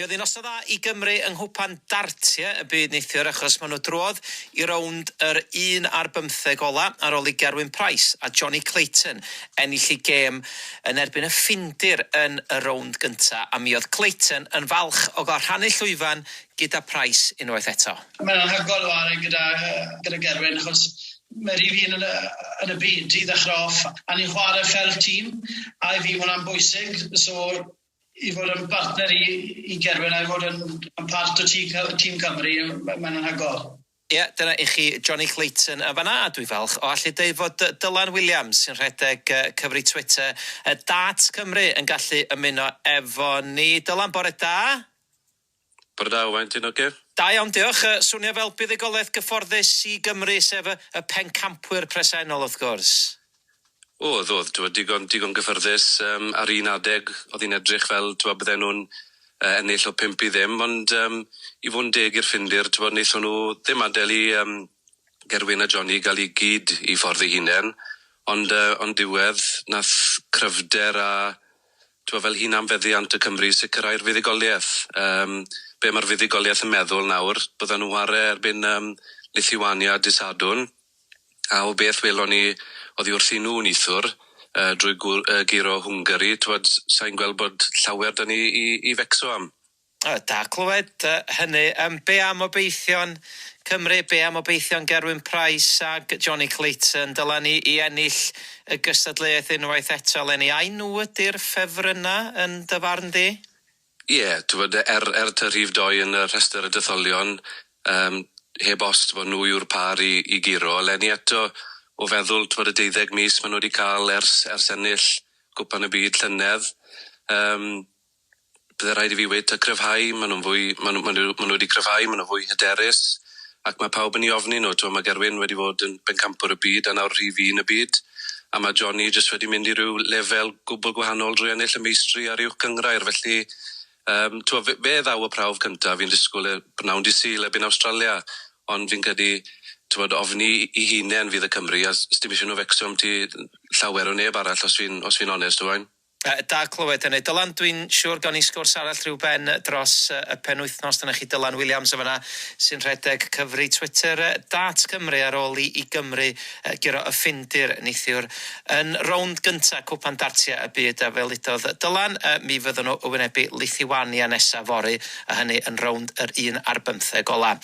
Mi oedd hi'n noson dda i Gymru yng Nghwpan Dartiau y Byd neithiwr achos maen nhw drwodd i rownd yr un ar bymtheg ola ar ôl i Gerwyn Price a Jonny Clayton ennill eu gêm yn erbyn y Ffindir yn y rownd gynta a mi oedd Clayton yn falch o gael rhannu llwyfan gyda Price unwaith eto. Mae'n anhygoel ware gyda gyda Gerwyn achos mae rhif un yn y yn y byd i ddechrau off a ni'n chwarae fel tîm a i fi ma' hwnna'n bwysig so i fod yn bartner i i Gerwyn a i fod yn yn part o tî tîm Cymru mae'n anhygoel. Ie, dyna i chi Jonny Clayton yn fan'na, a dwi falch o allu deud fod Dylan Williams, sy'n rhedeg cyfri Twitter Darts Cymru, yn gallu ymuno efo ni. Dylan, bore da. Bore da, Owain, ti'n oce? Da iawn, diolch. Swnio fel buddugoliaeth gyfforddus i Gymru, sef y y pencampwyr presennol, wrth gwrs. O'dd, o'dd, t'mod, digon, digon gyffyrddus. Yym, ar un adeg, o'dd hi'n edrych fel, t'mod, bydden nhw'n yy ennill o pump i ddim, ond yym, i fod yn deg i'r Ffindir, t'mod, wnaethon nhw ddim adael i yym Gerwyn a Johnny gael eu gyd i ffordd eu hunain, ond yy ond diwedd, nath cryfder a T'mo' fel hunanfeddiant y Cymry sicrhau'r fuddugoliaeth. Yym be' ma'r fuddugoliaeth yn meddwl nawr, byddan nhw'n ware erbyn yym Lithiwania dy' Sadwrn, a o beth welon ni oddi wrthyn nhw nithwr yy drwy gw- yy guro Hwngari, t'mod sai'n gweld bod llawer 'da ni i i fecso am. Da clywed hynny. Yym, be am obeithion Cymru? Be am obeithion Gerwyn Price ag Jonny Clayton? Dyla ni i ennill y gystadleuaeth unwaith eto eleni. Ai nhw ydy'r ffefrynnau yn dy farn di? Ie, t'mod er er ta rhif dou yn y rhestr y detholion, yym heb os t'mod nhw yw'r pâr i i guro eleni eto o feddwl t'mod y deuddeg mis ma' nhw wedi cael ers ers ennill Cwpan y Byd llynedd, yym Bydde rhaid i fi weud ta cryfhau, maen nhw'n fwy, maen nhw, maen nhw, maen nhw wedi cryfhau, maen nhw'n fwy hyderus, ac mae pawb yn 'u ofni nhw. T'mo' ma' Gerwyn wedi fod yn bencampwr y byd a nawr rhif un y byd, a ma' Jonny jyst wedi mynd i ryw lefel gwbl gwahanol drwy ennill y meistri a'r uwch gynghrair, felly yym t'mo' fe fe ddaw y prawf cynta' fi'n disgwl e b'nawn dy' Sul erbyn Awstralia, ond fi'n credu t'mod ofni 'u hunen fydd y Cymry a s- sdim isie nhw fecso ambyti llawer o neb arall os fi'n os fi'n onest Owain. Da clywed hynny. Dylan, dwi'n siwr gawn ni sgwrs arall rhyw ben dros y penwythnos. Dyna chi Dylan Williams yn fan'na sy'n rhedeg cyfri Twitter Darts Cymru ar ôl i i Gymru guro y Ffindir neithiwr yn rownd gynta' Cwpan Dartiau y Byd a fel udodd Dylan, mi fyddwn nhw yn wynebu Lithiwania nesa' fory a hynny yn rownd yr un ar bymtheg ola'.